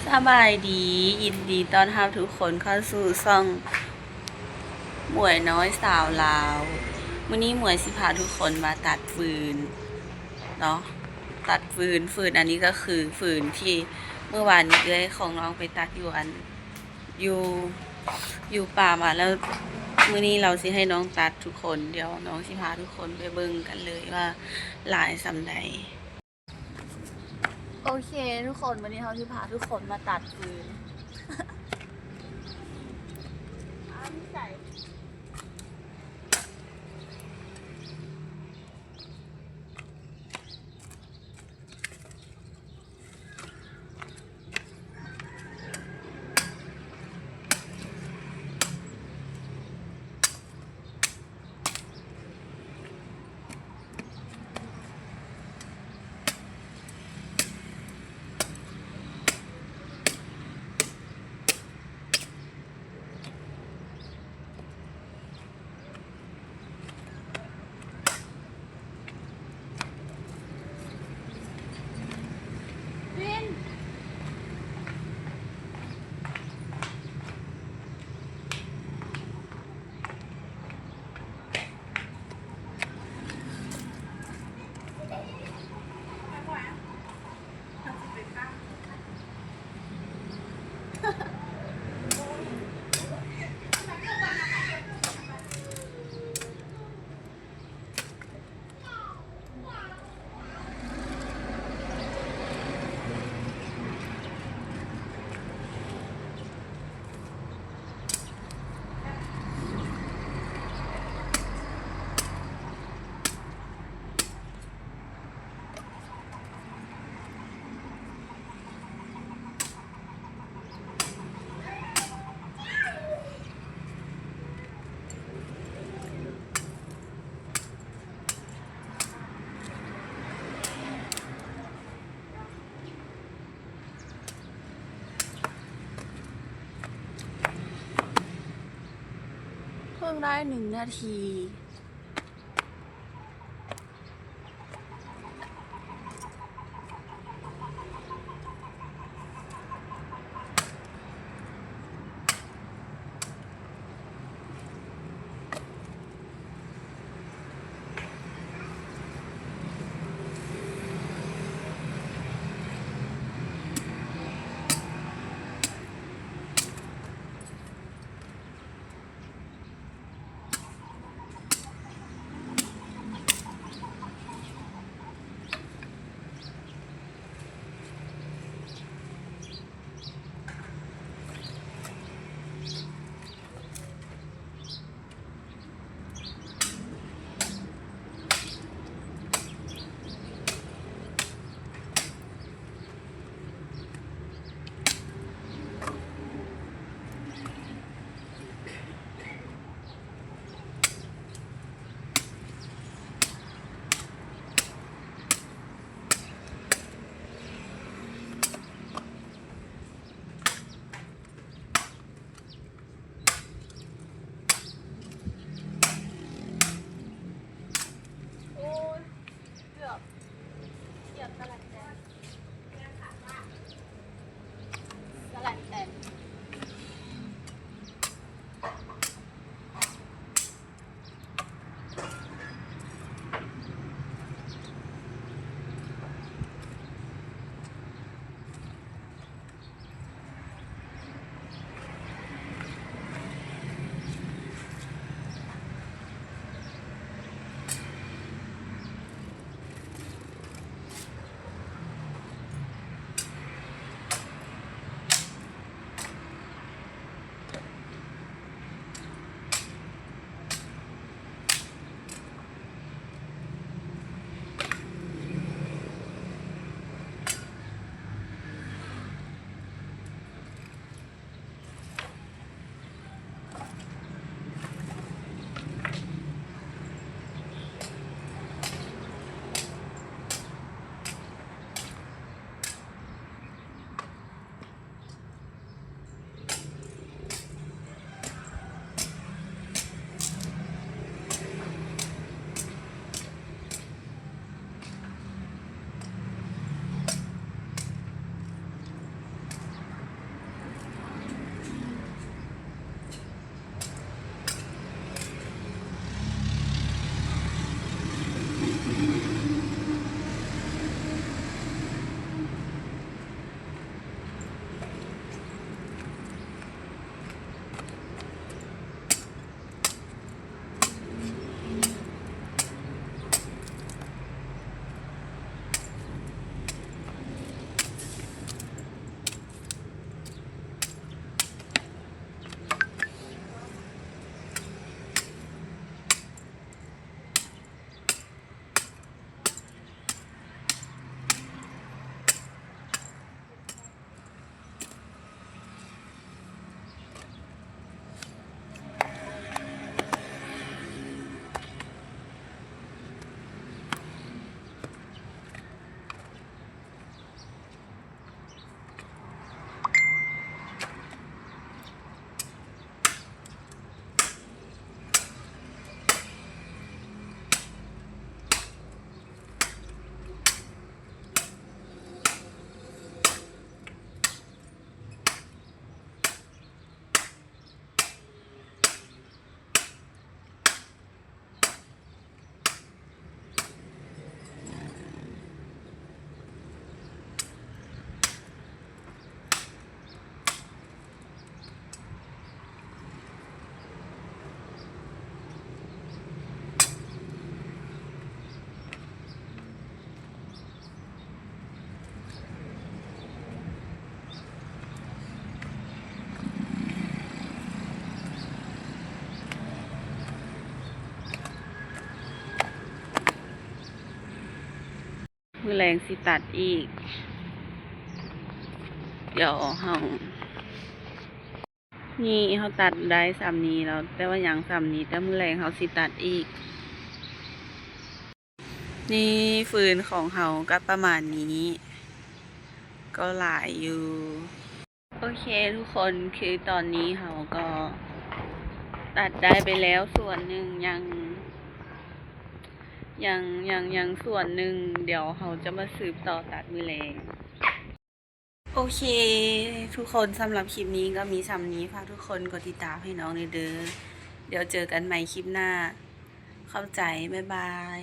ສະບາຍດີ ຍິນດີຕ້ອນຮັບທຸກຄົນເຂົ້າສູ່ຊ່ອງໝວຍນ້ອຍສາວລາວ. ມື້ນີ້ໝວຍຊິພາທຸກຄົນມາຕັດຟືນເນາະ, ຕັດຟືນ, ຟືນອັນນີ້ກໍຄືຟືນທີ່ມື້ວານນີ້ເອື້ອຍຂອງນ້ອງໄປຕັດຢູ່ອັນ ຢູ່ ຢູ່ປ່າມາແລ້ວ. ມື້ນີ້ລາວຊິໃຫ້ນ້ອງຕັດທຸກຄົນ, ດຽວນ້ອງຊິພາທຸກຄົນໄປເບິ່ງກັນເລີຍວ່າຫຼາຍສ່ຳໃດ. ໂອເຄທຸກຄົນ, ມື້ນີ້ເຮົາຊິພາທຸກຄົນມາຕັດຟືນ. ເພິ່ງໄດ້ໜຶ່ງນາທີ. ໂອ້ຍ ເກືອບ ເກືອບສະແລັນແຕນ ສະແລັນແຕນ. ໂ ແລງຊິຕັດອີກ ດຽວເຮົາ ນີ້ເຮົາຕັດໄດ້ສ່ຳນີ້ແລ້ວ ແຕ່ວ່າຍັງສ່ຳນີ້ ແຕ່ມື້ແລງເຮົາຊິຕັດອີກ. ນີ້ຟືນຂອງເຮົາກໍປະມານນີ້ ກໍຫຼາຍຢູ່. ໂອເຄທຸກຄົນ ຄືຕອນນີ້ເຮົາກໍຕັດໄດ້ໄປແລ້ວສ່ວນໜຶ່ງ ຍັງ ຍັງ ຍັງ ຍັງສ່ວນໜຶ່ງ ດຽວເຮົາຈະມາສືບຕໍ່ຕັດມື້ແລງ. ໂອເຄທຸກຄົນ ສຳລັບຄລິບນີ້ກໍມີສ່ຳນີ້ ຝາກທຸກຄົນກົດຕິດຕາມໃຫ້ນ້ອງແດ່ເດີ. ດຽວເຈີກັນໃໝ່ຄລິບໜ້າ. ຂອບໃຈ ບາຍບາຍ.